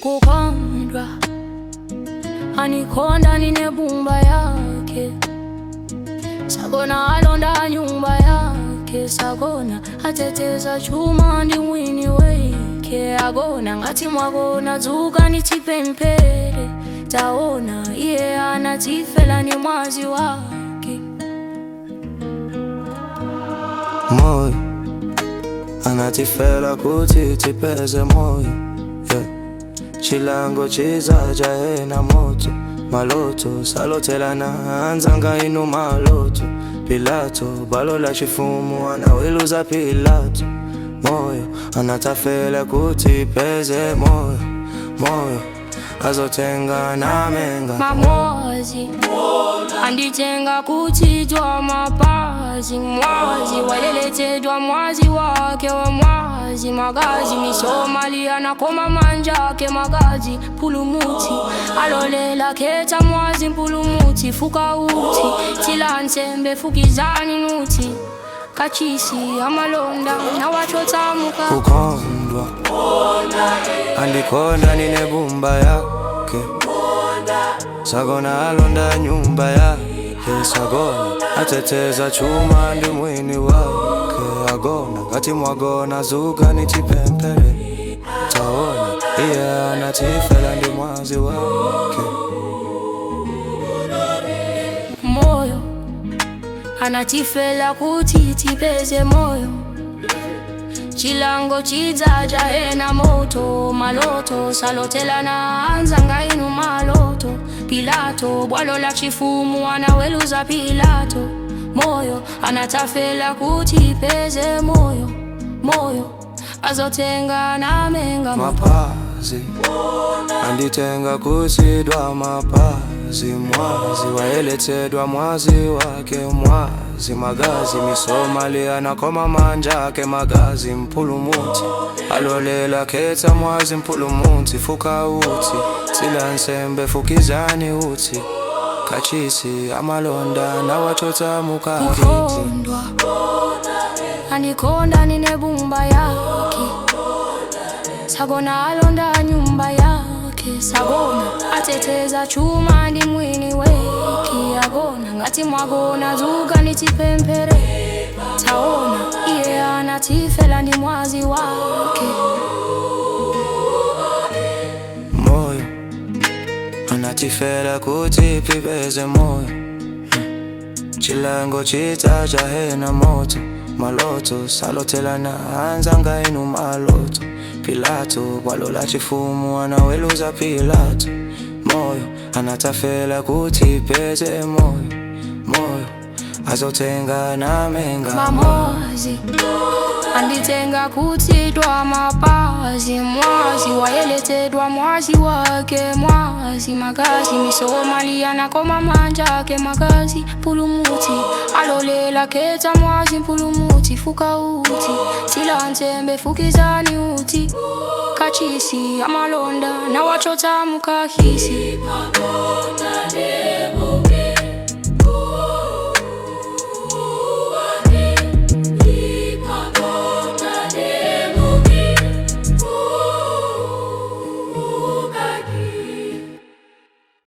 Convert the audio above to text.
Kukondwa anikonda nine bumba yake, sagona alonda nyumba yake, sagona ateteza chuma ndi mwini wake. Agona ngati mwagona, dzuka nitipemphere. Taona iye anatifela ni mwazi wake. Moyo anatifela kuti tipeze moyo, yeah. Chilango chizaja ena moto, maloto salotelana anzanga inu maloto. Pilato bwalo la chifumu anaweluza Pilato. Moyo anatafela kuti peze moyo, moyo azotenga namenga. Mamwazi anditenga kutidwa mapazi, mwazi waleletedwa mwazi wake wa mwazi, magazi misomali anakoma manja ake magazi. Pulumuti alolela keta mwazi, mpulumuti fuka uti tila nsembe fukizani nuti kachisi amalonda na wachotamuka. Kukondwa andikonda nine bumba yake, sagona alonda nyumba yake, sagona ateteza chuma ndi mwini wake. Agona ngati mwagona, zuka nitipempere. Taona iye anatifela ndi mwazi wake. Moyo anatifela kuti tipeze moyo. Chilango chidzaja ena moto, maloto salotelana anzanga inu maloto. Pilato bwalo la chifumu anaweluza Pilato. Moyo anatafela kuti peze moyo, moyo azotenga namenga. Mapazi anditenga kutsidwa mapazi, mwazi wayeletsedwa mwazi wake mwazi, magazi misomali anakoma manja ake magazi. Mpulumutsi alolela ketsa mwazi, mpulumutsi fuka utsi tsila nsembe fukizani utsi kachisi amalonda nawachotsa mukakiti. Kukondwa anikonda nine bumba yake, sagona alonda nyumba yake, sagona ateteza chuma ndi mwini wake. Agona ngati mwagona, zuka nitipemphere. Taona iye anatifela ndi mwazi wake. Moyo anatifela kuti pipeze moyo. Chilango chitacha hena moto, maloto salotelana anzanga inu maloto. Pilato bwalo la chifumu anaweluza Pilato. Moyo anatafela kuti peze moyo, moyo azotenga namenga. Mamozi anditenga kutidwa mapazi, mwazi wayeletedwa mwazi wake mwazi, magazi misomali anakoma manja ake magazi. Pulumuti alolela keta mwazi, mpulumuti fuka uti tila nsembe fukizani uti kachisi amalonda na wachota mukahisi.